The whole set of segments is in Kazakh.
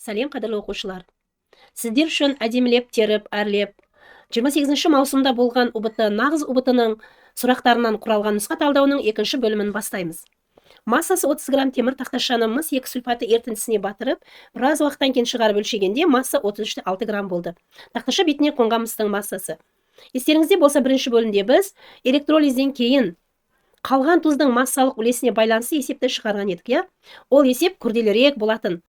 Сәлем, қадірлі оқушылар. Сіздер үшін әдемілеп теріп, әрлеп, 28 маусымда болған ҰБТ, нағыз ҰБТ-ның сұрақтарынан құралған нұсқа талдауының екінші бөлімін бастаймыз. Массасы 30 грамм темір тақташаны мыс 2 сульфаты ерітіндісіне батырып, біраз уақыттан кейін шығарып өлшегенде масса 33,6 грамм болды. Тақташа бетіне қонған мыстың массасы. Естеріңізде болса, бірінші бөлімде біз электролизден кейін қалған тұздың массалық үлесіне байланысты есепті шығарған едік, иә? Ол есеп күрделірек болатын.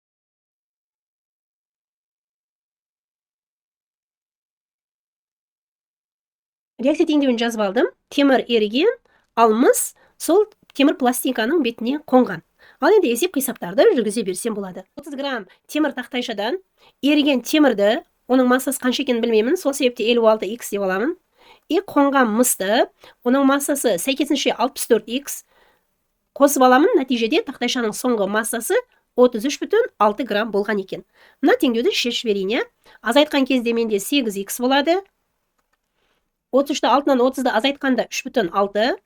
Реакция теңдеуін жазып алдым. Темір еріген, ал мыс сол темір пластинканың бетіне қонған. Ал енді есеп қисаптарды жүргізе берсем болады. 30 грамм темір тақтайшадан еріген темірді, оның массасы қанша екенін білмеймін, сол себепте 56 х деп аламын. И қонған мысты, оның массасы сәйкесінше 64 х қосып аламын. Нәтижеде тақтайшаның соңғы массасы 33,6 грамм болған екен. Мына теңдеуді шешіп жіберейін, иә? Азайтқан кезде менде 8 х болады. 33-ті 6-нан 30-ды азайтқанда 3,6.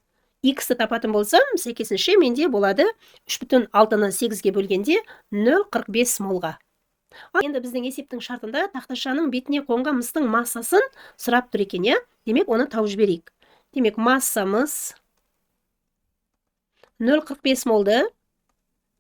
Х-ті тапатын болсам, сәйкесінше менде болады 3,6-ны 8-ге бөлгенде 0,45 молға. Ал енді біздің есептің шартында тақташаның бетіне қонған мыстың массасын сұрап тұр екен, иә? Демек, оны тауып жіберейік. Демек, массамыз 0,45 молды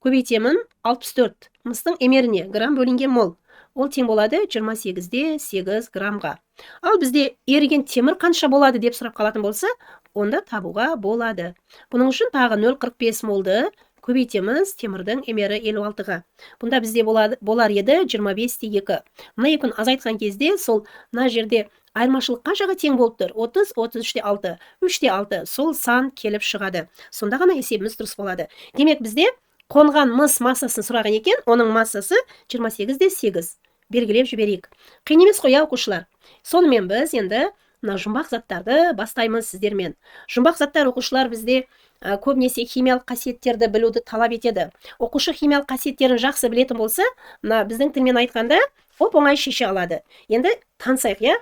көбейтемін 64 мыстың эмеріне грамм бөлінген мол. Ол тең болады 28,8 граммға. Ал бізде еріген темір қанша болады деп сұрап қалатын болса, онда табуға болады. Бұның үшін тағы 0,45 молды көбейтеміз темірдің эмері 56-ға. Бұнда бізде болар еді 25,2. Мына екіні азайтқан кезде сол мына жерде айырмашылық қаншаға тең болып тұр? 30, 33,6, 3,6. Сол сан келіп шығады. Сонда ғана есебіміз дұрыс болады. Демек, бізде қонған мыс массасын сұраған екен, оның массасы 28,8. Белгілеп жіберейік. Қиын емес қой, оқушылар. Сонымен біз енді мына жұмбақ заттарды бастаймыз сіздермен. Жұмбақ заттар, оқушылар, бізде көбінесе химиялық қасиеттерді білуді талап етеді. Оқушы химиялық қасиеттерін жақсы білетін болса, мына біздің тілмен айтқанда, оп-оңай шеше алады. Енді танысайық, иә?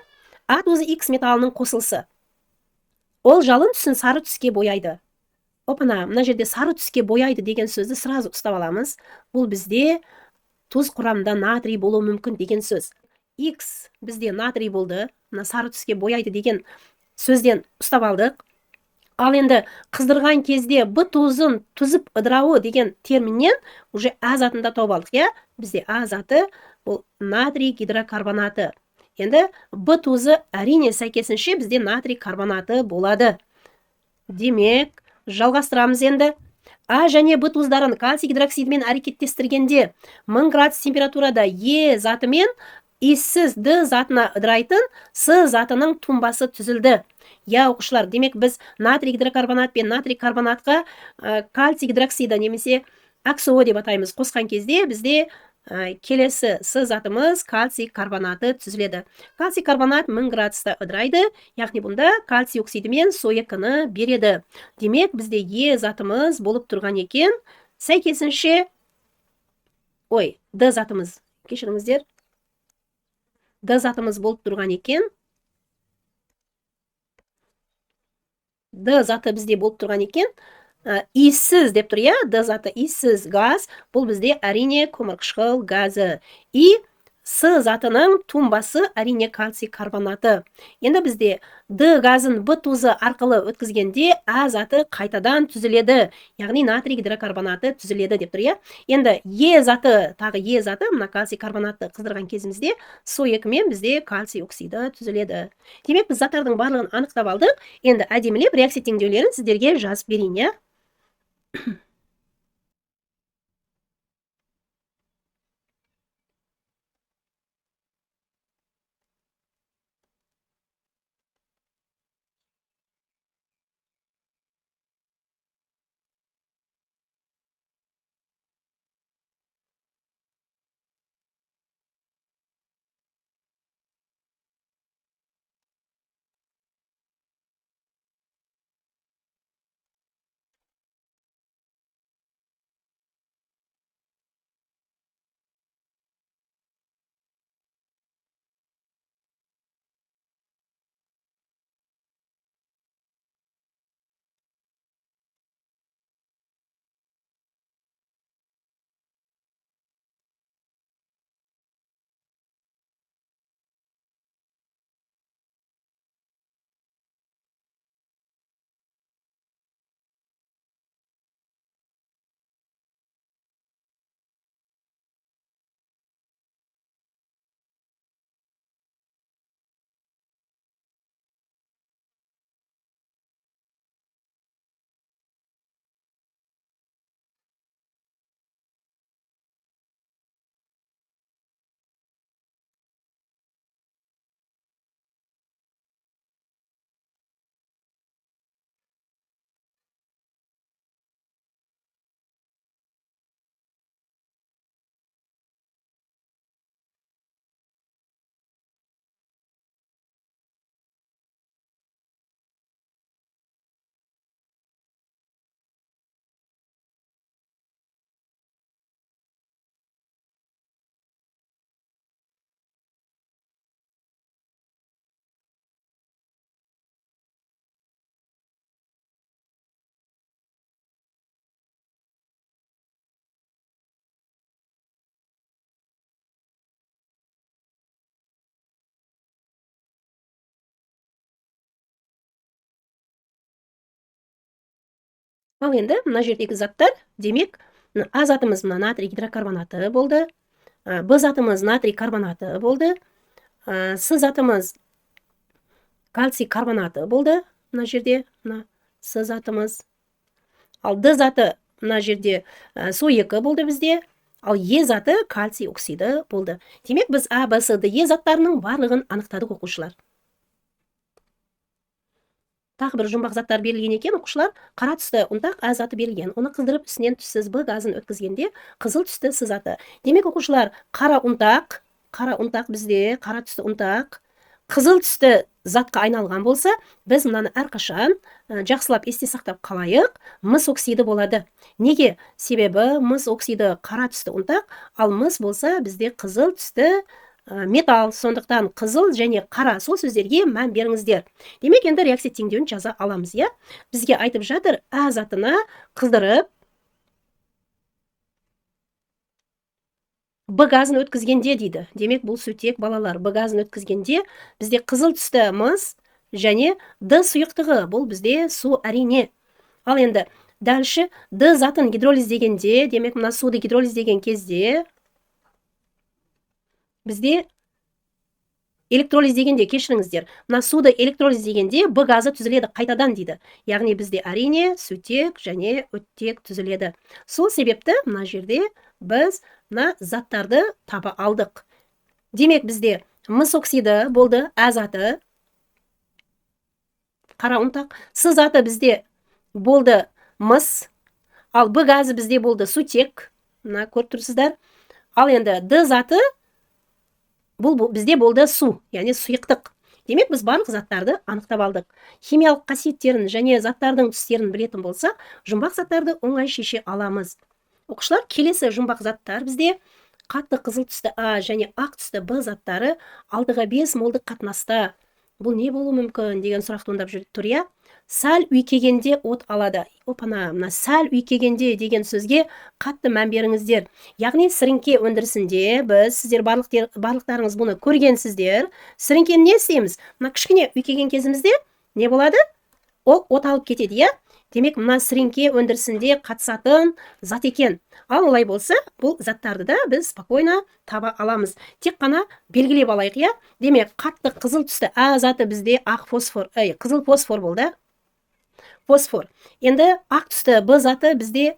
А тұзы X металлының қосылысы. Ол жалын түсін сары түске бояйды. Опана, мына жерде сары түске бояйды деген сөзді сразу ұстап аламыз. Бұл бізде тұз құрамында натрий болуы мүмкін деген сөз. X бізде натрий болды, мына сары түске бояйды деген сөзден ұстап алдық. Ал енді қыздырған кезде Б тұзын түзіп ыдырауы деген терминнен уже А затын да тауып алдық, иә? Бізде А заты бұл натрий гидрокарбонаты. Енді Б тұзы әрине сәйкесінше бізде натрий карбонаты болады. Демек, жалғастырамыз енді. А және Б тұздарын кальций гидроксидімен әрекеттестіргенде 1000 градус температурада Е затымен иіссіз Д затына ыдырайтын С затының тұнбасы түзілді. Я, оқушылар, демек біз натрий гидрокарбонат пен натрий карбонатқа кальций гидроксиді немесе АКСО деп атаймыз. Қосқан кезде бізде келесі С затымыз кальций карбонаты түзіледі. Кальций карбонат 1000 градуста ыдырайды, яғни бұнда кальций оксиді мен С екіні береді. Демек, бізде Е затымыз болып тұрған екен, сәйкесінше, ой, Д затымыз, кешіріңіздер, Д затымыз болып тұрған екен. Д заты бізде болып тұрған екен. Иіссіз деп тұр, иә? Д заты иіссіз газ. Бұл бізде әрине көмірқышқыл газы. И С затының тұнбасы әрине кальций карбонаты. Енді бізде Д газын Б тұзы арқылы өткізгенде А заты қайтадан түзіледі. Яғни натрий гидрокарбонаты түзіледі деп тұр, иә? Енді Е заты, тағы Е заты, мына кальций карбонатты қыздырған кезімізде С екімен бізде кальций оксиді түзіледі. Демек, біз заттардың барлығын анықтап алдық. Енді әдемілеп реакция теңдеулерін сіздерге жазып берейін, иә? Ал енді мына жердегі заттар, демек, А затымыз мына натрий гидрокарбонаты болды, Б затымыз натрий карбонаты болды, С затымыз кальций карбонаты болды, мына жерде мына С затымыз. Ал Д заты мына жерде Со екі болды бізде, ал Е заты кальций оксиді болды. Демек, біз А, Б, С, Д, Е заттарының барлығын анықтадық, оқушылар. Тағы бір жұмбақ заттар берілген екен, оқушылар. Қара түсті ұнтақ А заты берілген. Оны қыздырып үстінен түссіз Б газын өткізгенде қызыл түсті С заты. Демек, оқушылар, қара ұнтақ бізде, қара түсті ұнтақ қызыл түсті затқа айналған болса, біз мынаны әрқашан жақсылап есте сақтап қалайық, мыс оксиді болады. Неге? Себебі мыс оксиді қара түсті ұнтақ, ал мыс болса бізде қызыл түсті металл. Сондықтан қызыл және қара сол сөздерге мән беріңіздер. Демек, енді реакция теңдеуін жаза аламыз, иә? Бізге айтып жатыр, А затына қыздырып Б газын өткізгенде дейді. Демек, бұл сутек, балалар, Б газын өткізгенде бізде қызыл түсті мыс және Д сұйықтығы, бұл бізде су әрине. Ал енді дальше Д затын гидролиздегенде, демек, мына суды гидролиздеген кезде бізде электролиздегенде, кешіріңіздер, мына суды электролиздегенде Б газы түзіледі қайтадан дейді. Яғни бізде әрине сутек және оттек түзіледі. Сол себепті мына жерде біз мына заттарды таба алдық. Демек, бізде мыс оксиді болды, А заты, қара ұнтақ, С заты бізде болды мыс, ал Б газы бізде болды сутек, мына көріп тұрсыздар. Ал енді Д заты бұл бізде болды су, яғни сұйықтық. Демек, біз барлық заттарды анықтап алдық. Химиялық қасиеттерін және заттардың түстерін білетін болсақ, жұмбақ заттарды оңай шеше аламыз. Оқушылар, келесі жұмбақ заттар бізде қатты қызыл түсті А және ақ түсті Б заттары алтыға бес молдық қатынаста. Бұл не болуы мүмкін деген сұрақ туындап тұр, иә? Сәл үйкегенде от алады. Опана, мына сәл үйкегенде деген сөзге қатты мән беріңіздер. Яғни сіріңке өндірісінде біз, сіздер барлықтарыңыз бұны көргенсіздер. Сіріңкені не істейміз? Мына кішкене үйкеген кезімізде не болады? Ол от алып кетеді, иә? Демек, мына сіріңке өндірісінде қатысатын зат екен. Ал олай болса, бұл заттарды да біз спокойно таба аламыз. Тек қана белгілеп алайық, иә? Демек, қатты қызыл түсті А заты бізде ақ фосфор, эй, қызыл фосфор болды. Фосфор. Енді ақ түсті Б заты бізде,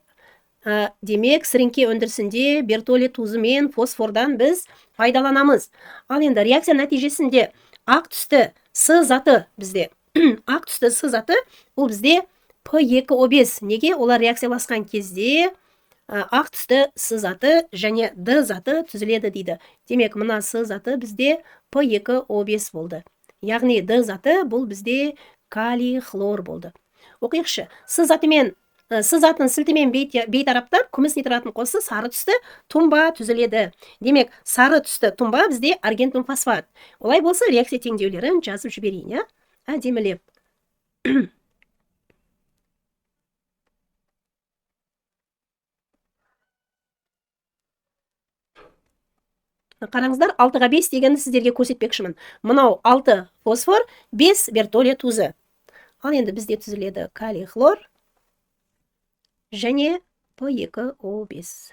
демек, сіріңке өндірісінде Бертолле тұзы мен фосфордан біз пайдаланамыз. Ал енді реакция нәтижесінде ақ түсті С заты бізде, ақ түсті С заты бұл бізде П екі О бес. Неге? Олар реакцияласқан кезде, ақ түсті С заты және Д заты түзіледі дейді. Демек, мына С заты бізде П екі О бес болды. Яғни Д заты бұл бізде калий хлор болды. Оқиықшы. С затымен, С затын сілтімен бейтараптап күміс нитратын қосса сары түсті тұнба түзіледі. Демек, сары түсті тұнба бізде аргентум фосфат. Олай болса, реакция теңдеулерін жазып жіберейін, иә? Әдемілеп. Қараңыздар, алтыға бес дегенді сіздерге көрсетпекшімін. Мынау алты фосфор, бес Бертолле тұзы. Ал енді бізде түзіледі калий хлор және П екі О бес.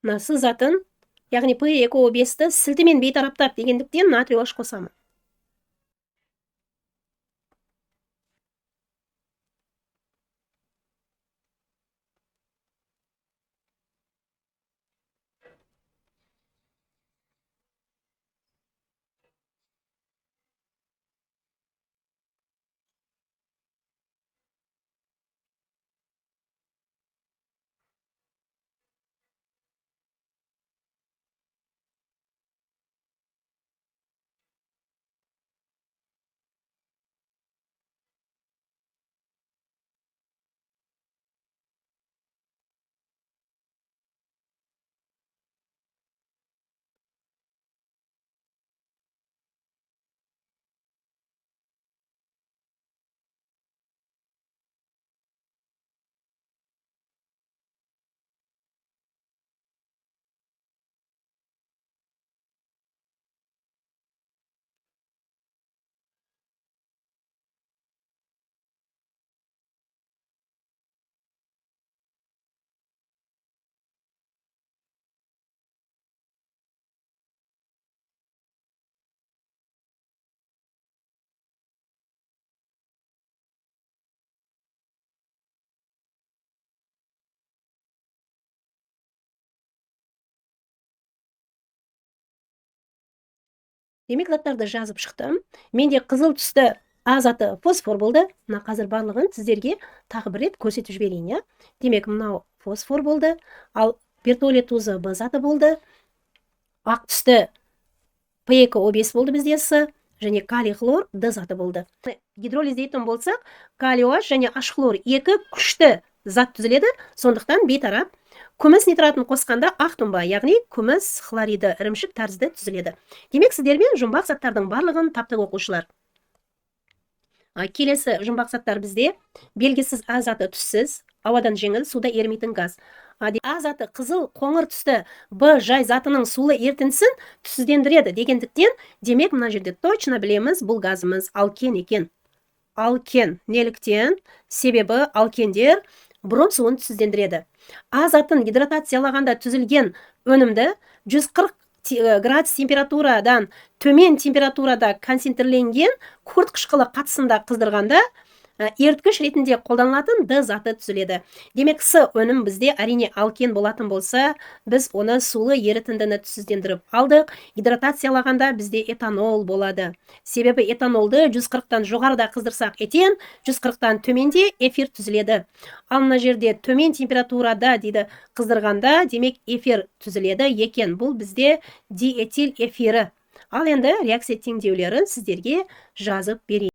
Мына С затын, яғни П екі О бесті сілтімен бейтараптап дегендіктен натрий OH қосамын. Демек, заттарды жазып шықтым. Менде қызыл түсті А заты фосфор болды. Мына қазір барлығын сіздерге тағы бір рет көрсетіп жіберейін, иә. Демек, мынау фосфор болды. Ал бертолет тузы Б заты болды. Ақ түсті P2O5 болды бізде С, және калий хлор Д заты болды. Гидролиздейтін болсақ, калий OH және H хлор екі күшті зат түзіледі. Сондықтан бейтарап күміс нитратын қосқанда ақ тұнба, яғни күміс хлориді ірімшік тәрізді түзіледі. Демек, сіздермен жұмбақ заттардың барлығын таптық, оқушылар. Келесі жұмбақ заттар бізде белгісіз А заты түссіз, ауадан жеңіл, суда ерімейтін газ. А заты қызыл қоңыр түсті Б жай затының сулы ерітіндісін түссіздендіреді дегендіктен, демек, мына жерде точно білеміз, бұл газымыз алкен екен. Алкен. Неліктен? Себебі алкендер бром суын түссіздендіреді. А затын гидратациялағанда түзілген өнімді 140 градус температурадан төмен температурада концентрленген күкірт қышқылы қатысында қыздырғанда, еріткіш ретінде қолданылатын Д заты түзіледі. Демек, С өнім бізде әрине алкен болатын болса, біз оны сулы ерітіндіні түссіздендіріп алдық. Гидратациялағанда бізде этанол болады. Себебі этанолды 140-тан жоғарыда қыздырсақ этен, 140-тан төменде эфир түзіледі. Ал мына жерде төмен температурада дейді қыздырғанда, демек эфир түзіледі екен. Бұл бізде диэтил эфирі. Ал енді реакция теңдеулерін сіздерге жазып берейін.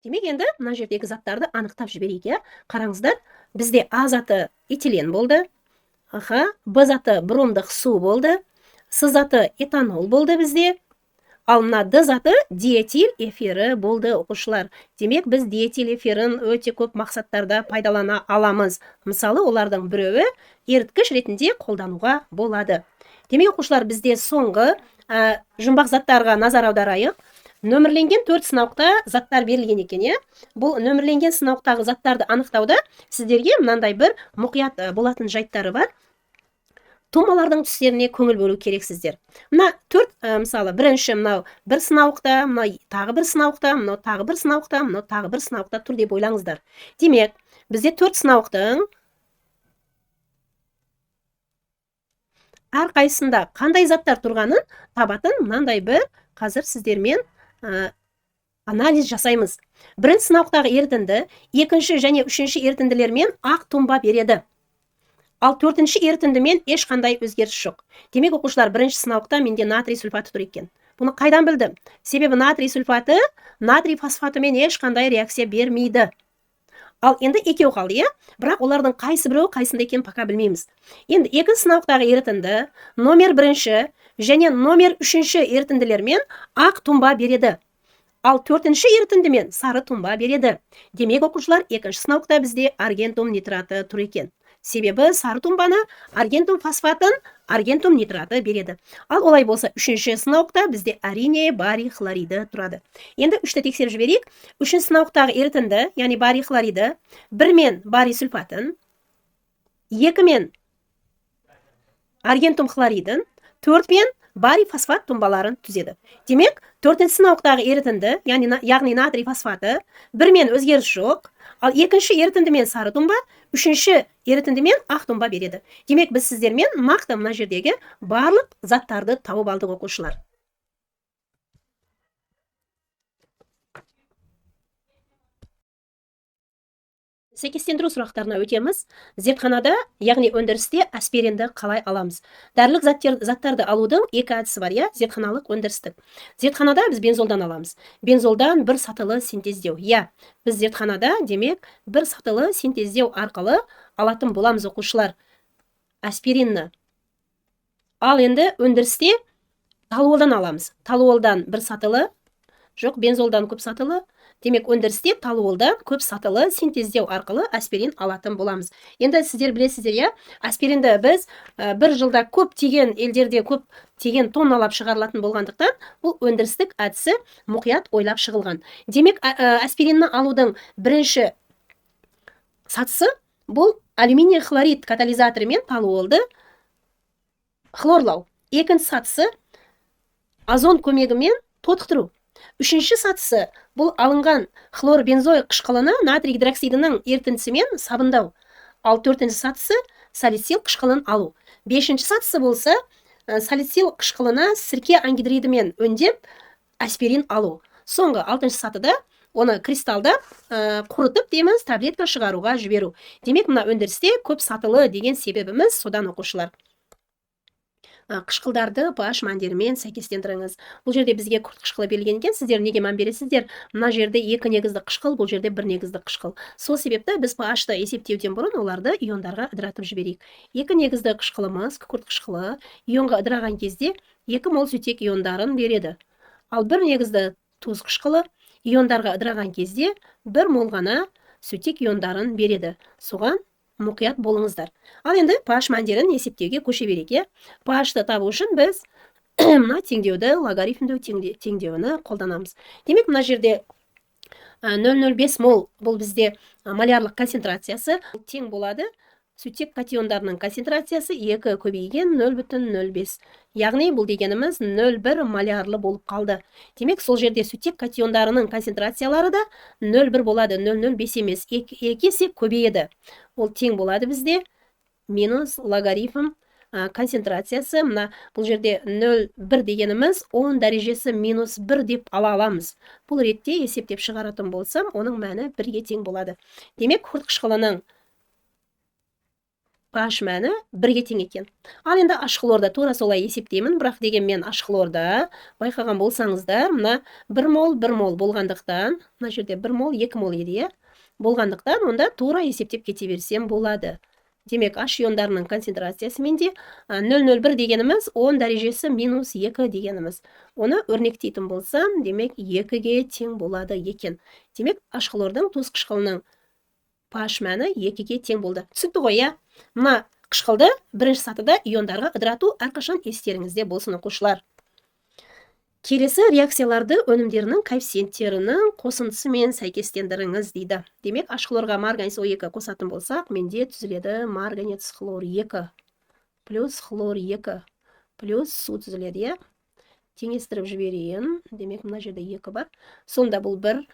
Демек, енді мына жердегі заттарды анықтап жіберейік, иә? Қараңыздар, бізде А заты этилен болды, Б заты бромдық су болды, С заты этанол болды бізде, ал мына Д заты диэтил эфирі болды, оқушылар. Демек, біз диэтил эфирін өте көп мақсаттарда пайдалана аламыз. Мысалы, олардың біреуі еріткіш ретінде қолдануға болады. Демек, оқушылар, бізде соңғы жұмбақ заттарға назар аударайық. Нөмірленген 4 сынауықта заттар берілген екен, иә? Бұл нөмірленген сынауықтағы заттарды анықтауда сіздерге мынандай бір мұқият болатын жайттары бар. Тумалардың түстеріне көңіл бөлу керексіздер. Мына 4, мысалы, бірінші мынау бір сынауықта, мынау тағы бір сынауықта, мынау тағы бір сынауықта, мынау тағы бір сынауықта тұр деп ойлаңыздар. Демек, бізде 4 сынауықтың әрқайсысында қандай заттар тұрғанын табатын мынандай бір қазір сіздермен анализ жасаймыз. Бірінші сынауықтағы ерітінді екінші және үшінші ерітінділермен ақ тұнба береді. Ал төртінші ерітіндімен ешқандай өзгеріс жоқ. Демек, оқушылар, бірінші сынауықта менде натрий сульфаты тұр екен. Бұны қайдан білдім? Себебі натрий сульфаты натрий фосфатымен ешқандай реакция бермейді. Ал енді екеу қалды, иә? Бірақ олардың қайсы біреуі қайсында екенін пока білмейміз. Енді екінші сынауықтағы ерітінді номер бірінші және номер үшінші ерітінділермен ақ тұнба береді. Ал төртінші ерітіндімен сары тұнба береді. Демек, оқушылар, екінші сынауықта бізде аргентум нитраты тұр екен. Себебі сары тұнбаны аргентум фосфатын аргентум нитраты береді. Ал олай болса, үшінші сынауықта бізде әрине барий хлориді тұрады. Енді үшті тексеріп жіберейік. Үшінші сынауықтағы ерітінді, яғни барий хлориді, бір мен барий сульфатын, екі мен аргентум хлоридін, төрт пен барий фосфат тұнбаларын түзеді. Демек, төртінші сынауықтағы ерітінді, яғни натрий фосфаты, бір мен өзгеріс жоқ, ал екінші ерітіндімен сары тұнба, үшінші ерітіндімен ақ тұнба береді. Демек, біз сіздермен нақты мына жердегі барлық заттарды тауып алдық, оқушылар. Сәйкестендіру сұрақтарына өтеміз. Зертханада, яғни өндірісте аспиринді қалай аламыз? Дәрілік заттарды алудың екі әдісі бар, иә? Зертханалық, өндірістік. Зертханада біз бензолдан аламыз. Бензолдан бір сатылы синтездеу. Иә, біз зертханада, демек, бір сатылы синтездеу арқылы алатын боламыз, оқушылар, аспиринні. Ал енді өндірісте толуолдан аламыз. Толуолдан бір сатылы, жоқ, бензолдан көп сатылы, Демек, өндірісте толуолдан көп сатылы синтездеу арқылы аспирин алатын боламыз. Енді сіздер білесіздер, иә, аспиринді біз бір жылда көптеген елдерде көптеген тонналап шығарылатын болғандықтан, бұл өндірістік әдісі мұқият ойлап шығылған. Демек, аспиринні алудың бірінші сатысы бұл алюминий хлорид катализаторымен толуолды хлорлау. Екінші сатысы озон көмегімен тотықтыру. Үшінші сатысы бұл алынған хлорбензой қышқылыны натрий гидроксидінің ерітіндісімен сабындау. Ал төртінші сатысы салицил қышқылын алу. Бесінші сатысы болса, салицил қышқылына сірке ангидридімен өңдеп аспирин алу. Соңғы алтыншы сатыда оны кристалдап, қурытып дейміз, таблетка шығаруға жіберу. Демек, мына өндірісте көп сатылы деген себебіміз содан, оқушылар. Қышқылдарды pH мәндерімен сәйкестендіріңіз. Бұл жерде бізге күкірт қышқылы берілген екен. Сіздер неге мән бересіздер? Мына жерде екі негізді қышқыл, бұл жерде бір негізді қышқыл. Сол себепті біз pH-ты есептеуден бұрын оларды иондарға ыдыратып жіберейік. Екі негізді қышқылымыз, күкірт қышқылы, ионға ыдыраған кезде 2 мол сутек иондарын береді. Ал бір негізді тұз қышқылы иондарға ыдыраған кезде 1 мол ғана сутек иондарын береді. Соған мұқият болыңыздар. Ал енді pH мәндерін есептеуге көше берейік, иә? pH-ты табу үшін біз мына теңдеуді, логарифмдеу теңдеуіні қолданамыз. Демек, мына жерде 0,05 мол, бұл бізде молярлық концентрациясы тең болады. Сутек катиондарының концентрациясы 2 көбейген 0,05. Яғни бұл дегеніміз 0,1 молярлы болып қалды. Демек, сол жерде сутек катиондарының концентрациялары да 0,1 болады, 0,05 емес, екі есе көбейеді. Ол тең болады бізде минус логарифм концентрациясы. Мына бұл жерде 0,1 дегеніміз 10 дәрежесі минус 1 деп ала аламыз. Бұл ретте есептеп шығаратын болсам, оның мәні 1-ге тең болады. Демек, күкірт қышқылының pH мәні 1-ге тең екен. Ал енді аш хлорда тура солай есептеймін, бірақ дегенмен аш хлорда байқаған болсаңыздар, мына 1 мол, 1 мол болғандықтан, мына жерде 1 мол, 2 мол еді, иә? Болғандықтан онда тура есептеп кете берсем болады. Демек, аш иондарының концентрациясы менде 0,01 дегеніміз 10 дәрежесі минус 2 дегеніміз. Оны өрнектейтін болсам, демек, 2-ге тең болады екен. Демек, аш хлордың тұз қышқылының pH мәні 2-ге тең болды. Түсінікті ғой, иә? Мына қышқылды бірінші сатыда иондарға ыдырату әрқашан естеріңізде болсын, оқушылар. Келесі реакцияларды өнімдерінің коэффициенттерінің қосындысымен сәйкестендіріңіз дейді. Демек, аш хлорға марганец О2 қосатын болсақ, менде түзіледі марганец хлор 2 плюс хлор 2 плюс су түзіледі, иә? Теңестіріп жіберейін. Демек, мына жерде 2 бар. Сонда бұл 1,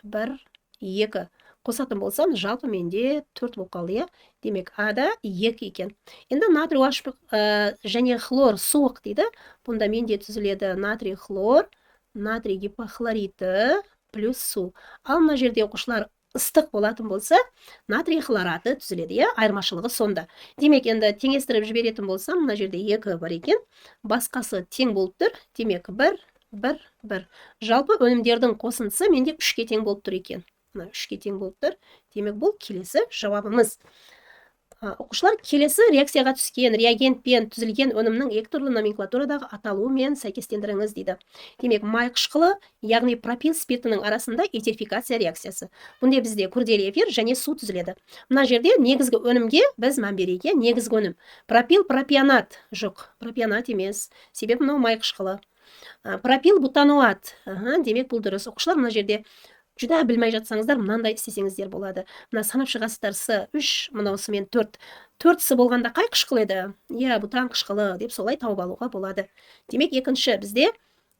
1, 2. Қосатын болсам, жалпы менде 4 болып қалды, иә? Демек, А-да 2 екен. Енді натрий OH, және хлор суық дейді. Бұнда менде түзіледі натрий хлор, натрий гипохлориті плюс су. Ал мына жерде, оқушылар, ыстық болатын болса, натрий хлораты түзіледі, иә? Айырмашылығы сонда. Демек, енді теңестіріп жіберетін болсам, мына жерде 2 бар екен. Басқасы тең болып тұр. Демек, 1, 1, 1. Жалпы өнімдердің қосындысы менде 3-ке тең болып тұр екен. Мына 3-ке тең болып тұр. Демек, бұл келесі жауабымыз. Оқушылар, келесі реакцияға түскен реагентпен түзілген өнімнің екі түрлі номенклатурадағы аталуымен сәйкестендіріңіз дейді. Демек, май қышқылы, яғни пропил спиртінің арасында этерификация реакциясы. Бұнда бізде күрделі эфир және су түзіледі. Мына жерде негізгі өнімге біз мән берейік, иә? Негізгі өнім. Пропил пропионат. Жоқ, пропионат емес. Себебі мынау май қышқылы. Пропил бутаноат. Аха, демек, бұл дұрыс. Оқушылар, мына жерде жүдә білмей жатсаңыздар, мынандай істесеңіздер болады. Мына санап шығасыздар, С 3, мынаусымен 4. 4 С болғанда қай қышқыл еді? Иә, бутан қышқылы деп солай тауып алуға болады. Демек, екінші бізде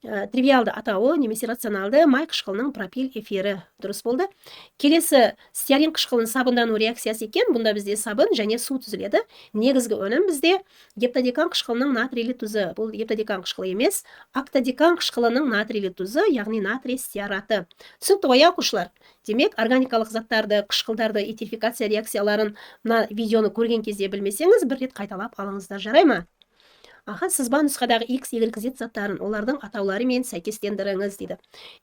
тривиалды атауы немесе рационалды май қышқылының пропил эфирі дұрыс болды. Келесі стеарин қышқылының сабындану реакциясы екен. Бұнда бізде сабын және су түзіледі. Негізгі өнім бізде гептадекан қышқылының натрийлі тұзы. Бұл гептадекан қышқылы емес, октадекан қышқылының натрийлі тұзы, яғни натрий стеараты. Түсінікті ғой, оқушылар? Демек, органикалық заттарды, қышқылдарды, этерификация реакцияларын мына видеоны көрген кезде білмесеңіз, бір рет қайталап алыңыздар, жарай ма? Аха, сызба нұсқадағы X, Y, Z заттарын олардың атауларымен сәйкестендіріңіз дейді.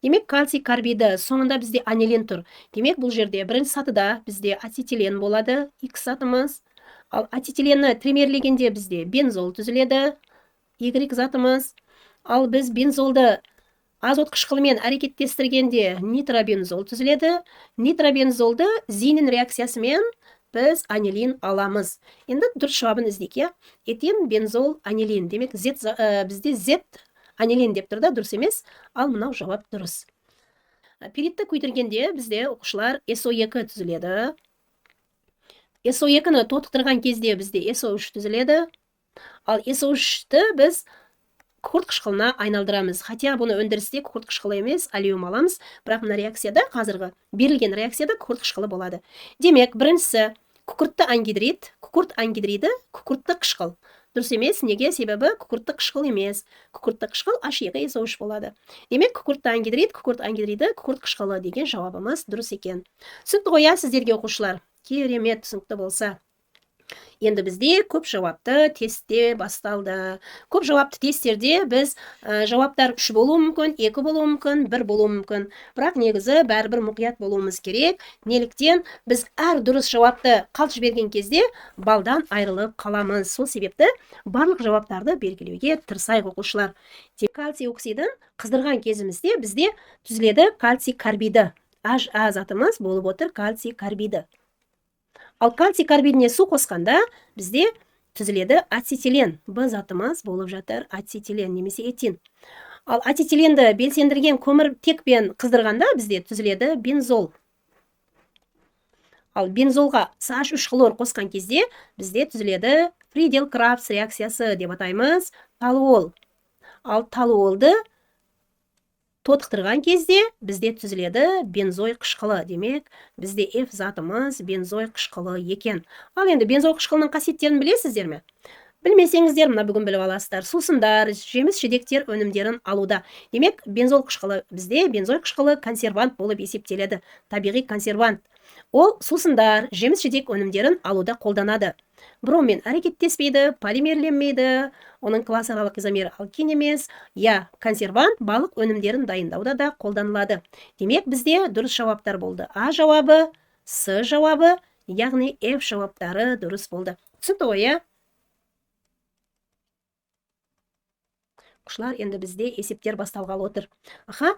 Демек, кальций карбиді, соңында бізде анилин тұр. Демек, бұл жерде бірінші сатыда бізде ацетилен болады, X затымыз. Ал ацетиленні тримерлегенде бізде бензол түзіледі, Y затымыз. Ал біз бензолды Азот қышқылымен әрекеттестіргенде нитробензол түзіледі. Нитробензолды Зинин реакциясымен біз анилин аламыз. Енді дұрыс жауабын іздейік, иә? Этен, бензол, анилин. Демек, Z, бізде Z анилин деп тұр да, дұрыс емес. Ал мынау жауап дұрыс. Пиритті күйдіргенде бізде, оқушылар, SO2 түзіледі. SO2-ні тотықтырған кезде бізде SO3 түзіледі. Ал SO3-ті біз күкірт қышқылына айналдырамыз. Хотя бұны өндірісте күкірт қышқылы емес, алюм аламыз. Бірақ мына реакцияда, қазіргі берілген реакцияда күкірт қышқылы болады. Демек, біріншісі күкіртті ангидрид, күкірт ангидриді, күкіртті қышқыл. Дұрыс емес, неге? Себебі күкіртті қышқыл емес. Күкіртті қышқыл H2SO3 болады. Демек, күкіртті ангидрид, күкірт ангидриді, күкірт қышқылы деген жауабымыз дұрыс екен. Түсінікті ғой, иә, сіздерге, оқушылар? Керемет, түсінікті болса. Енді бізде көп жауапты тестте басталды. Көп жауапты тесттерде біз жауаптар 3 болуы мүмкін, 2 болуы мүмкін, 1 болуы мүмкін. Бірақ негізі бәрібір мұқият болуымыз керек. Неліктен біз әр дұрыс жауапты қалт жіберген кезде балдан айырылып қаламыз. Сол себепті барлық жауаптарды белгілеуге тырысайық, оқушылар. Кальций оксидін қыздырған кезімізде бізде түзіледі кальций карбиді. HA затымыз болып отыр кальций карбиді. Ал кальций карбидіне су қосқанда бізде түзіледі ацетилен. Б затымыз болып жатыр ацетилен немесе этин. Ал ацетиленді белсендірген көміртекпен қыздырғанда бізде түзіледі бензол. Ал бензолға CH3 хлор қосқан кезде бізде түзіледі Фридел-Крафтс реакциясы деп атаймыз, толуол. Ал толуолды тотықтырған кезде бізде түзіледі бензой қышқылы. Демек, бізде F затымыз бензой қышқылы екен. Ал енді бензой қышқылының қасиеттерін білесіздер ме? Білмесеңіздер, мына бүгін біліп аласыздар. Сусындар, жеміс жидектер өнімдерін алуда. Демек, бензол қышқылы бізде бензой қышқылы консервант болып есептеледі. Табиғи консервант. Ол сусындар, жеміс жидек өнімдерін алуда қолданады. Броммен әрекеттеспейді, полимерленмейді, оның классаралық изомері алкин емес. Я, консервант балық өнімдерін дайындауда да қолданылады. Демек, бізде дұрыс жауаптар болды. А жауабы, С жауабы, яғни F жауаптары дұрыс болды. Түсінікті ғой, иә? Оқушылар, енді бізде есептер басталғалы отыр. Аха.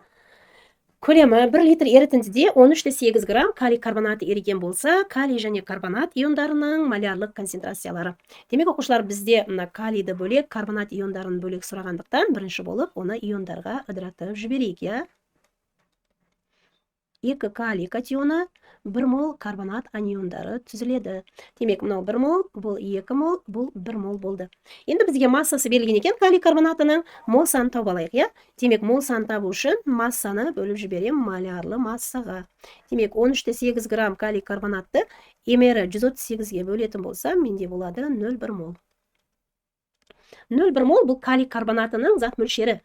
Көлемі 1 литр ерітіндіде 13,8 грамм калий карбонаты еріген болса, калий және карбонат иондарының молярлық концентрациялары. Демек, оқушылар, бізде мына калийді бөлек, карбонат иондарын бөлек сұрағандықтан бірінші болып оны иондарға ыдыратып жіберейік, иә? 2 калий катионы, 1 мол карбонат аниондары түзіледі. Демек, мынау 1 мол, бұл 2 мол, бұл 1 мол болды. Енді бізге массасы берілген екен калий карбонатының, мол санын тауып алайық, иә? Демек, мол санын табу үшін массаны бөліп жіберем молярлы массаға. Демек, 13,8 грамм калий карбонатты емері 138-ге бөлетін болсам, менде болады 0,1 мол. 0,1 мол бұл калий карбонатының зат мөлшері.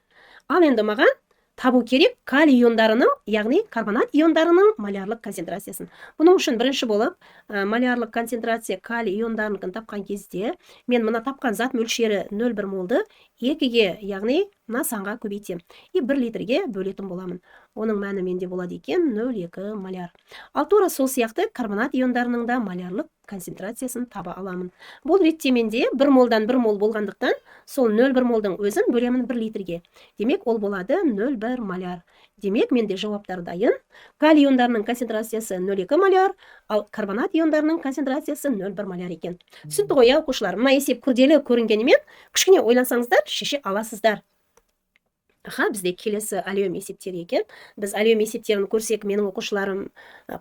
Ал енді маған табу керек калий иондарының, яғни карбонат иондарының молярлық концентрациясын. Бұның үшін бірінші болып, молярлық концентрация калий иондарыныкін тапқан кезде, мен мына тапқан зат мөлшері 0,1 молды 2-ге, яғни мына санға көбейтем. И 1 литрге бөлетін боламын. Оның мәні менде болады екен 0,2 моляр. Ал тура сол сияқты карбонат иондарының да молярлық концентрациясын таба аламын. Бұл ретте менде 1 молдан 1 мол болғандықтан, сол 0,1 молдың өзін бөлемін 1 литрге. Демек, ол болады 0,1 моляр. Демек, менде жауаптар дайын. Калий иондарының концентрациясы 0,2 моляр, ал карбонат иондарының концентрациясы 0,1 моляр екен. Түсінікті ғой, иә, оқушылар? Мына есеп күрделі көрінгенімен, кішкене ойлансаңыздар, шеше аласыздар. Аха, бізде келесі әлеум есептері екен. Біз әлеум есептерін көрсек, менің оқушыларым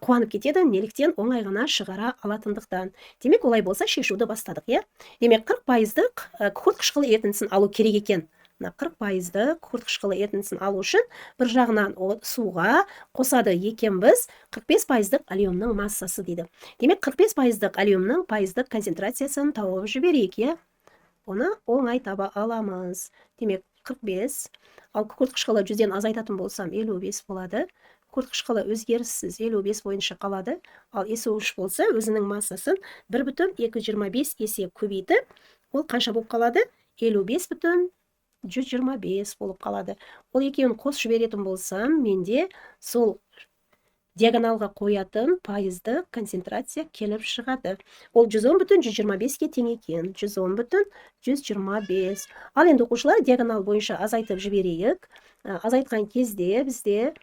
қуанып кетеді, неліктен оңай ғана шығара алатындықтан. Демек, олай болса, шешуді бастадық, иә? Демек, қырық пайыздық күкірт қышқылы ерітіндісін алу керек екен. Мына қырық пайызды күкірт қышқылы ерітіндісін алу үшін бір жағынан суға қосады екенбіз 45 пайыздық алюмның массасы дейді. Демек, 45 пайыздық алюмның пайыздық концентрациясын тауып жіберейік, иә? Оны оңай таба аламыз. Демек, 45. Ал күкірт қышқылы 100-ден азайтатын болсам, 55 болады. Күкірт қышқылы өзгеріссіз 55 бойынша қалады. Ал SO3 болса, өзінің массасын бір бүтін екі жүз жиырма бес есе көбейтіп, ол қанша болып қалады? Елу бес бүтін жүз жиырма бес болып қалады. Ол екеуін қосып жіберетін болсам, менде сол диагоналға қоятын пайыздық концентрация келіп шығады. Ол 110,125-ке тең екен. 110,125. Ал енді оқушылар, диагонал бойынша азайтып жіберейік. Азайтқан кезде бізде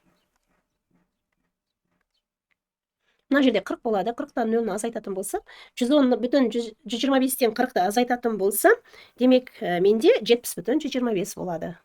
мына жерде 40 болады. 40-тан 0-ні азайтатын болсам, 110,125-тен 40-ты азайтатын болсам, демек, менде 70,125 болады.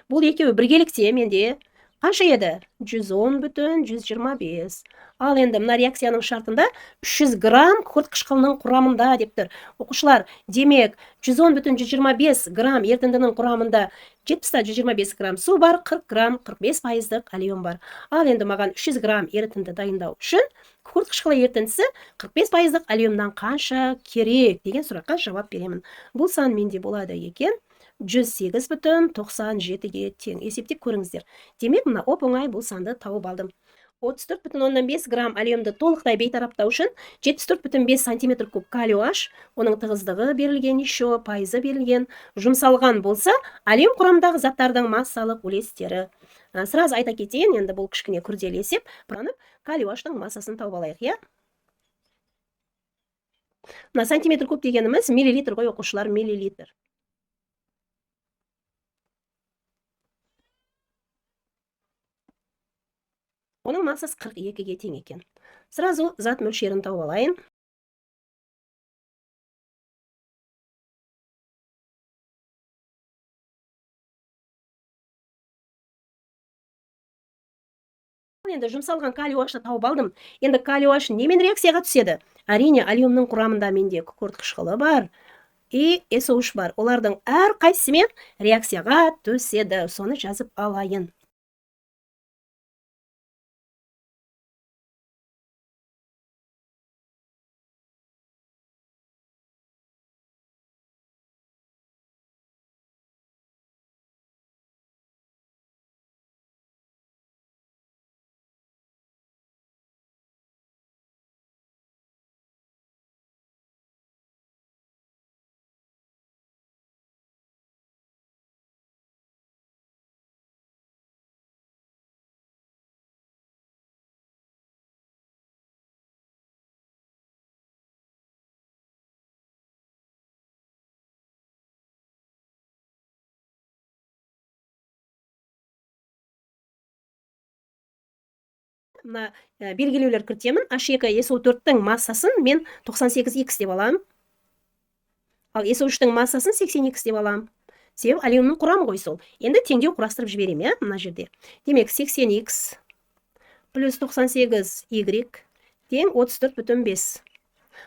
Бұл екеуі біргелікте менде қанша еді? 110,125. Ал енді мына реакцияның шартында 300 грамм күкірт қышқылының құрамында деп тұр. Оқушылар, демек, 110,125 грамм ерітіндінің құрамында 70,125 грамм су бар, 40 грамм 45 пайыздық алюм бар. Ал енді маған 300 грамм ерітінді дайындау үшін күкірт қышқылы ерітіндісі 45 пайыздық алюмнан қанша керек деген сұраққа жауап беремін. Бұл сан менде болады екен 108,97-ге тең. Есептеп көріңіздер. Демек, мына оп-оңай бұл санды тауып алдым. 34,5 грамм алюмді толықтай бейтараптау үшін 74,5 сантиметр куб калий OH, оның тығыздығы берілген, еще пайызы берілген, жұмсалған болса, алюм құрамындағы заттардың массалық үлестері. Сразу айта кетейін, енді бұл кішкене күрделі есеп. Бұранып, калий OH-тың массасын тауып алайық, иә? Мына сантиметр куб дегеніміз миллилитр ғой, оқушылар, миллилитр. Оның массасы 42-ге тең екен. Сразу зат мөлшерін тауып алайын. Енді жұмсалған калий OH-ты тауып алдым. Енді калий OH немен реакцияға түседі? Әрине, алюмнің құрамында менде күкірт қышқылы бар и SO3 бар. Олардың әрқайсысымен реакцияға түседі. Соны жазып алайын. Мына белгілеулер кіртемін. H екі S O төрттің массасын мен тоқсан сегіз икс деп аламын. Ал S O үштің массасын сексен икс деп аламын. Себебі алюмның құрамы ғой сол. Енді теңдеу құрастырып жіберемін, иә, мына жерде. Демек, сексен икс плюс тоқсан сегіз y тең отыз төрт бүтін бес.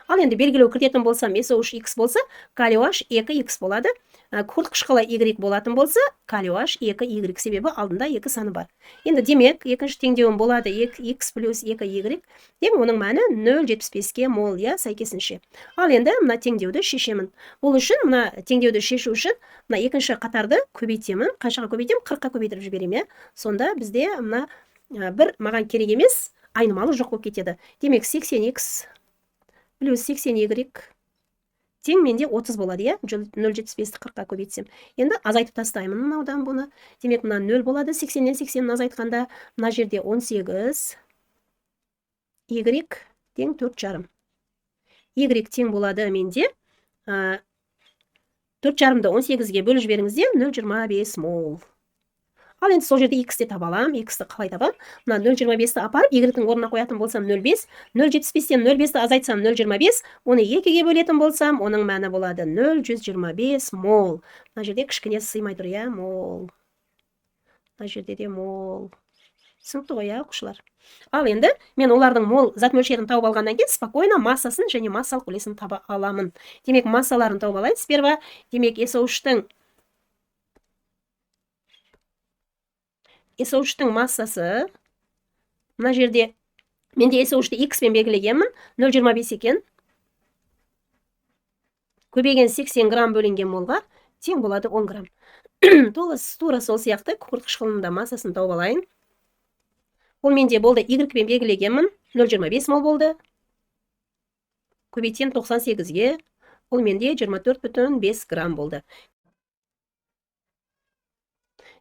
Ал енді белгілеу кіртетін болсам, S O үш икс болса, калий OH екі икс болады. Күкірт қышқылы y болатын болса, калий OH екі y, себебі алдында екі саны бар. Енді демек, екінші теңдеуім болады екі икс плюс екі y, тең оның мәні нөл жетпіс беске мол, иә, сәйкесінше. Ал енді мына теңдеуді шешемін. Бұл үшін, мына теңдеуді шешу үшін, мына екінші қатарды көбейтемін. Қаншаға көбейтемін? 40-қа көбейтіріп жіберемін, иә. Сонда бізде мына бір маған керек емес, айнымалы жоқ болып кетеді. Демек, сексен икс плюс сексен y тең менде 30 болады, иә? Нөл жетпіс бесті қырыққа көбейтсем. Енді азайтып тастаймын мынаудан бұны. Демек, мына нөл болады, сексеннен сексенін азайтқанда мына жерде он сегіз y тең төрт жарым. Y тең болады менде, төрт жарымды он сегізге бөліп жіберіңіздер, нөл жиырма бес мол. Ал енді сол жерде иксті таба аламын. Иксті қалай табамын? Мына нөл жиырма бесті апарып, y-тің орнына қоятын болсам нөл бес, нөл жетпіс бестен нөл бесті азайтсам нөл жиырма бес, оны екіге бөлетін болсам, оның мәні болады нөл жүз жиырма бес мол. Мына жерде кішкене сыймай тұр, иә, мол. Мына жерде де мол. Түсінікті ғой, иә, оқушылар? Ал енді мен олардың мол зат мөлшерін тауып алғаннан кейін спокойно массасын және массалық үлесін таба аламын. Демек, массаларын тауып алайын сперва. Демек, S O үштің S O үштің массасы мына жерде менде S O үшті X пен белгілегенмін, нөл жиырма бес екен. Көбейген 80 грамм бөлінген молға тең болады 10 грамм. Тура сол сияқты күкірт қышқылының да массасын тауып алайын. Ол менде болды Y пен белгілегенмін, нөл жиырма бес мол болды. Көбейтсем тоқсан сегізге, ол менде жиырма төрт бүтін бес грамм болды.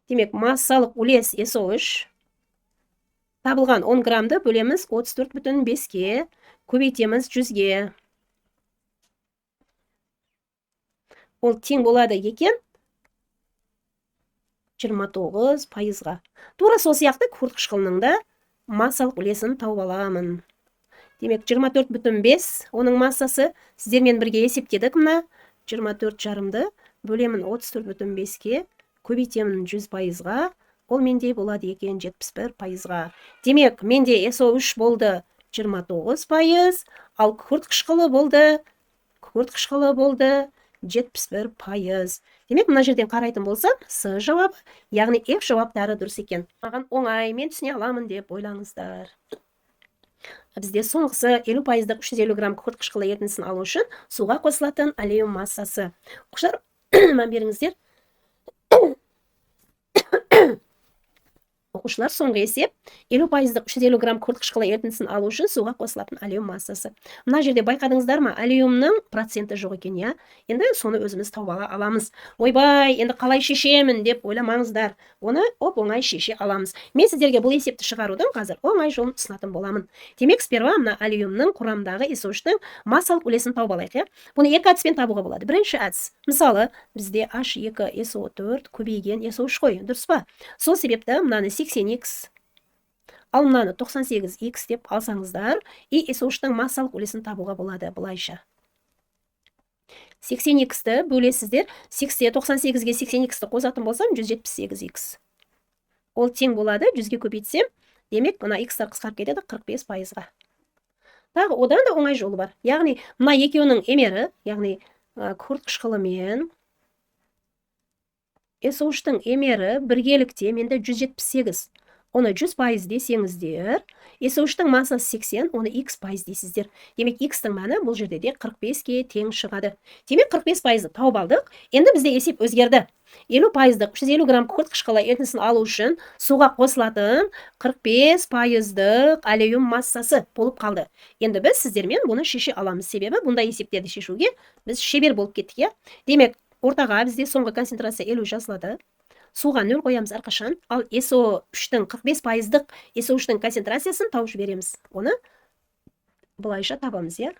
Демек, массалық үлес SO3 Табылған 10 граммды бөлеміз 34,5-ке, көбейтеміз 100-ге. Ол тең болады екен 29%-ға. Тура сол сияқты күкірт қышқылының да массалық үлесін тауып аламын. Демек, 24,5 оның массасы. Сіздермен бірге есептедік мына 24,5-ды бөлемін 34,5-ке, көбейтемін 100%-ға. Ол менде болады екен 71%-ға. Демек, менде SO3 болды 29%, ал күкірт қышқылы болды 71%. Демек, мына жерден қарайтын болсам, С жауабы, яғни F жауаптары дұрыс екен. Маған оңай, мен түсіне аламын деп ойлаңыздар. Бізде соңғысы 50%-дық 350 грамм күкірт қышқылы ерітіндісін алу үшін суға қосылатын алюм массасы. Оқушылар, мән беріңіздер. Оқушылар, соңғы есеп 50%-дық 350 грамм күкірт қышқылы ерітіндісін алу үшін суға қосылатын алюм массасы. Мына жерде байқадыңыздар ма, алюмның проценті жоқ екен, иә? Енді соны өзіміз тауып ала аламыз. Ойбай, енді қалай шешемін деп ойламаңыздар. Оны оп-оңай шеше аламыз. Мен сіздерге бұл есепті шығарудың қазір оңай жолын ұсынатын боламын. Демек, сперва мына алюмның құрамындағы SO3-тің массалық үлесін тауып алайық, иә? Бұны екі әдіспен табуға болады. Бірінші әдіс. Мысалы, бізде H2SO4 көбейген SO3 қой, дұрыс па? Сол себепті мынаны 80x, ал мынаны 98x деп алсаңыздар, и SO3-тің массалық үлесін табуға болады былайша. 80x-ті бөлесіздер, 98-ге 80x-ті қосатын болсам, 178x. Ол тең болады, 100-ге көбейтсем, демек, мына x-тар қысқарып кетеді 45%-ға. Тағы одан да оңай жолы бар. Яғни, мына екеуінің эмері, яғни күкірт қышқылы мен SO3-тің эмері біргелікте менде 178. Оны 100% десеңіздер, SO3-тің массасы 80, оны x пайыз дейсіздер. Демек, x-тің мәні бұл жерде де 45-ке тең шығады. Демек, 45%-ды тауып алдық. Енді бізде есеп өзгерді. 50%-дық 350 грамм күкірт қышқылы ерітіндісін алу үшін суға қосылатын 45%-дық алюм массасы болып қалды. Енді біз сіздермен бұны шеше аламыз. Себебі бұндай есептерді шешуге біз шебер болып кеттік, иә? Демек, ортаға бізде соңғы концентрация 50 жазылады. Суға 0 қоямыз әрқашан. Ал SO3-тің 45%-дық SO3-тің концентрациясын тауып жібереміз. Оны былайша табамыз, иә?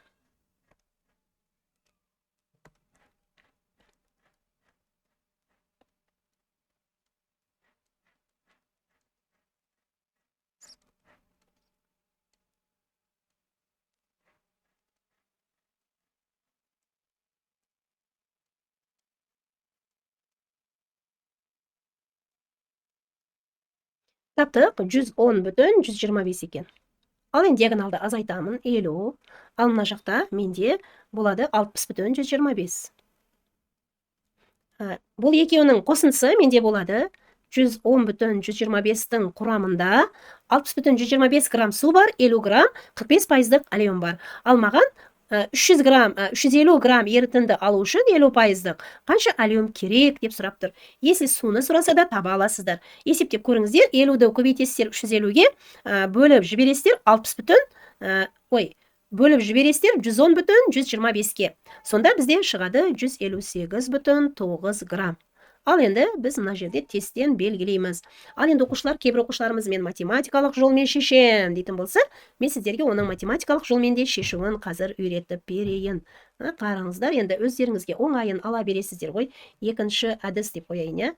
Таптық, 110,125 екен. Ал енді диагоналды азайтамын, 50. Ал мына жақта менде болады 60,125. Бұл екеуінің қосындысы менде болады 110,125-тің құрамында 60,125 грамм су бар, 50 грамм 45%-дық алюм бар. Ал маған 300 грамм, 350 грамм ерітінді алу үшін 50%-дық қанша алюм керек деп сұрап тұр. Если суны сұраса да таба аласыздар. Есептеп көріңіздер, 50-ді көбейтесіздер 350-ге, бөліп жібересіздер бөліп жібересіздер 110,125-ке. Сонда бізде шығады 158,9 грамм. Ал енді біз мына жерде тесттен белгілейміз. Ал енді оқушылар, кейбір оқушыларымыз мен математикалық жолмен шешем дейтін болса, мен сіздерге оның математикалық жолмен де шешуін қазір үйретіп берейін. Қараңыздар, енді өздеріңізге оңайын ала бересіздер ғой. Екінші әдіс деп қояйын, иә?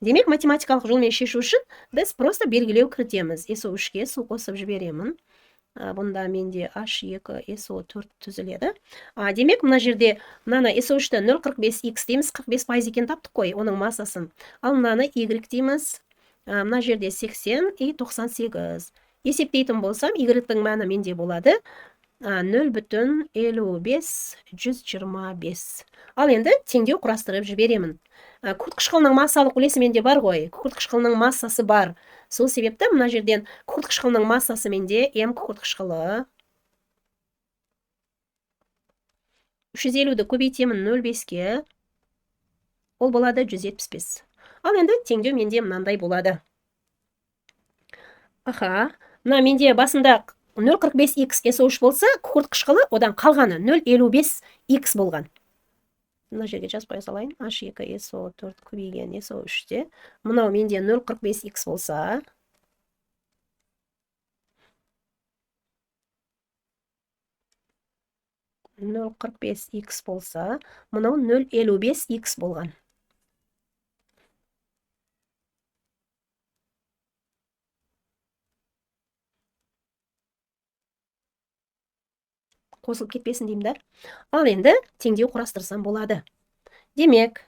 Демек, математикалық жолмен шешу үшін біз просто белгілеу кірітеміз. SO3-ке су қосып жіберемін. Бұнда менде H2SO4 түзіледі. Демек, мына жерде мынаны SO3-ті 0,45x дейміз, 45% екен таптық қой оның массасын. Ал мынаны Y дейміз. Мына жерде 80 и 98. Есептейтін болсам, Y-тің мәні менде болады 0,555. Ал енді теңдеу құрастырып жіберемін. Күкірт қышқылының массалық үлесі менде бар ғой. Күкірт қышқылының массасы бар. Сол себепті мына жерден күкірт қышқылының массасы менде М күкірт қышқылы. 350-ді көбейтемін 0,5-ке. Ол болады 175. Ал енді теңдеу менде мынандай болады. Аха, мына менде басында 0,45x SO3 болса, күкірт қышқылы одан қалғаны 0,55x болған. Мына жерге жазып қоя салайын. H2SO4 көбейген SO3-те. Мынау менде 0,45x болса, 0,45 х болса, мынау 0,55 х болған. Қосылып кетпесін деймін да. Ал енді теңдеу құрастырсам болады. Демек,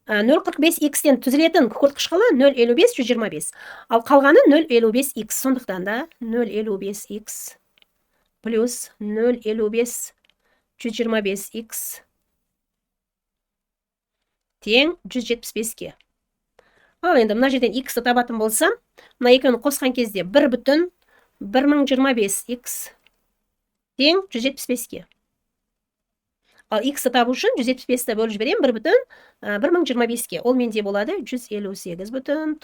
0,45 х-тен түзілетін күкірт қышқылы 0,55 125. Ал қалғаны 0,55 х. Сондықтан да 0,55 х плюс 0,55 125 х тең 175-ке. Ал енді мына жерден х-ті табатын болсам, мына екеуін қосқан кезде 1,1025 х тең 175-ке. Ал х-ті табу үшін 175-ті бөліп жіберемін 1,1025-ке. Ол менде болады 158,9.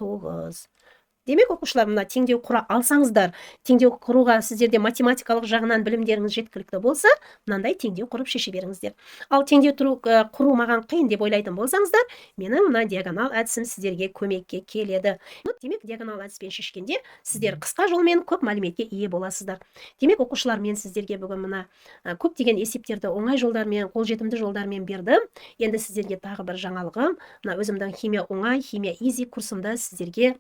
Демек, оқушылар, мына теңдеу құра алсаңыздар, теңдеу құруға сіздерде математикалық жағынан білімдеріңіз жеткілікті болса, мынандай теңдеу құрып шеше беріңіздер. Ал теңдеу құру маған қиын деп ойлайтын болсаңыздар, менің мына диагонал әдісім сіздерге көмекке келеді. Демек, диагонал әдіспен шешкенде сіздер қысқа жолмен көп мәліметке ие боласыздар. Демек, оқушылар, мен сіздерге бүгін мына көптеген есептерді оңай жолдармен, қолжетімді жолдармен бердім. Енді сіздерге тағы бір жаңалығым, мына өзімдің химия оңай, химия изи курсымды сіздерге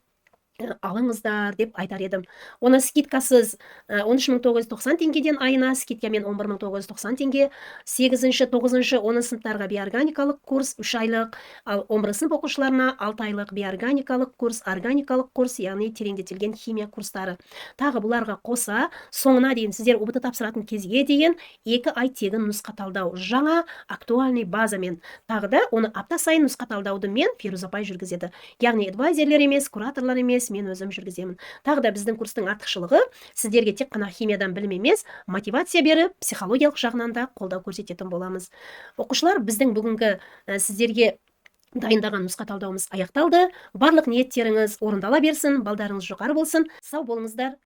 алыңыздар деп айтар едім. Оны скидкасыз 13 990 теңгеден айына, скидкамен 11 990 теңге. 8-ші, 9-шы, 10-шы сыныптарға биорганикалық курс 3 айлық, ал 11 сынып оқушыларына 6 айлық биорганикалық курс, органикалық курс, яғни тереңдетілген химия курстары. Тағы бұларға қоса, соңына дейін сіздер ҰБТ тапсыратын кезге дейін 2 ай тегін нұсқа талдау, жаңа актуальный базамен. Тағы да оны апта сайын нұсқа талдауды мен Фируза апай жүргізеді. Яғни адвайзерлер емес, кураторлар емес, мен өзім жүргіземін. Тағы да біздің курстың артықшылығы, сіздерге тек қана химиядан білім емес, мотивация беріп, психологиялық жағынан да қолдау көрсететін боламыз. Оқушылар, біздің бүгінгі сіздерге дайындаған нұсқа талдауымыз аяқталды. Барлық ниеттеріңіз орындала берсін, балдарыңыз жоғары болсын. Сау болыңыздар.